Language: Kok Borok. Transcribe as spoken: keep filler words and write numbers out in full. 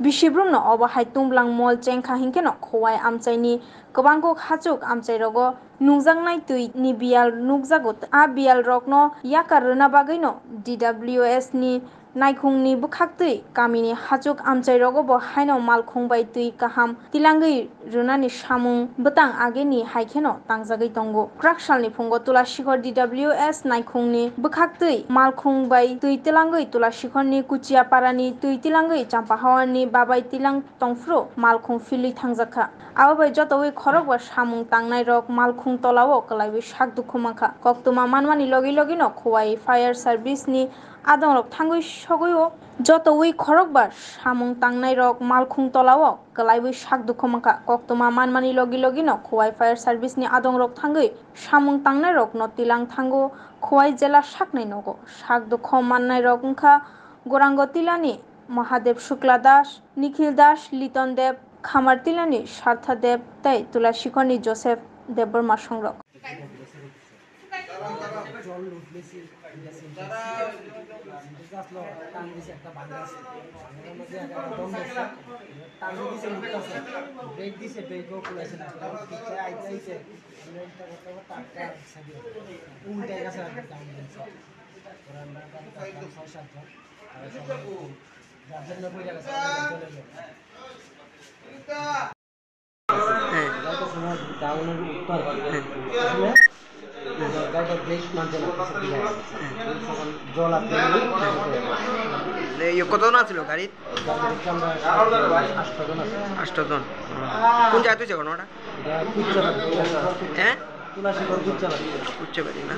Bisibrumno obo hai tunglang mol chengkha hinkhe no Khowai amchaini kwbangkuk hachuk amchairogo nungjaknai twi ni biyal nukjago. A biyal rokno yakar rwna bagwino D W S ni naikhungni bwkhaktwi kamini hachuk amchairogo bo haino malkhung bai twi kaham tilangwi rwnani samung bwtang ageni hai kheno tangjagwi tongo. Kwrak salni phungo Tulasikhor D W S naikhungni bwkhaktwi malkhung bai twi tilangwi Tulasikhorni Kuchiaparani twi tilangwi Champahaorni babai tilang tongphuru malkhung philwi thangjakha. Abo bai jotowi khorokba samung tangnairok malkhung tolao kwlaiwi sak dukhu mankha. Koktwma manmani logi logino Khowai Fire Service ni adongrok thangwi sogwi o. Jotowi khorokba samung tangnairok malkhung tolao kwlaiwi sak dukhu mankha. Koktwma manmani logi logino Khowai Fire Service ni adongrok thangwi samung tangnairokno tilang thango Khowai jela saknai nogo. Sak dukhu mannairok wngkha Gorango Tilani, Mahadev Shukla Das, Nikhil Das, Liton Deb, Khamar Tilani Sartha Deb tei Tulasikhorni Joseph Debbarma songrok. জল উঠলেছি, এটা syntax. Syntax আসলো, টান দিছে একটা ভাঙা আছে। ভাঙার মধ্যে একটা দম দিছে। টান দিছে, উঠতেছে। ব্রেক দিছে, ব্রেকও খুলেছে না। পিছে আইতে আইতে আমরা একটা করতে করতে আটটা সাইডে উল্টে গেছে আর কি, টান দিছে। ওরা আমরা প্রায় ছয় সাতজন। আর সবাই গার্জেনরা কই গেছে? চলে গেছে। হ্যাঁ। গাড়িটা সময় ডাউনের উঠতে আর কি। হ্যাঁ। আসলে গাড়িটা ব্রেক মানছে না, কিছু দিকে আছে। হ্যাঁ। তখন জল আসতে গেলে এ, ইয়ে, কতজন আছিল গাড়িত? গাড়িতে হচ্ছে আমরা আটজন আছি। আটজন। হুম। কোন জায়গাত হয়েছে ঘটনাটা? এটা কুচ্চাবাড়ি। হ্যাঁ? তুলাসীগঞ্জ কুচ্চাবাড়ি। কুচ্চাবাড়ি না?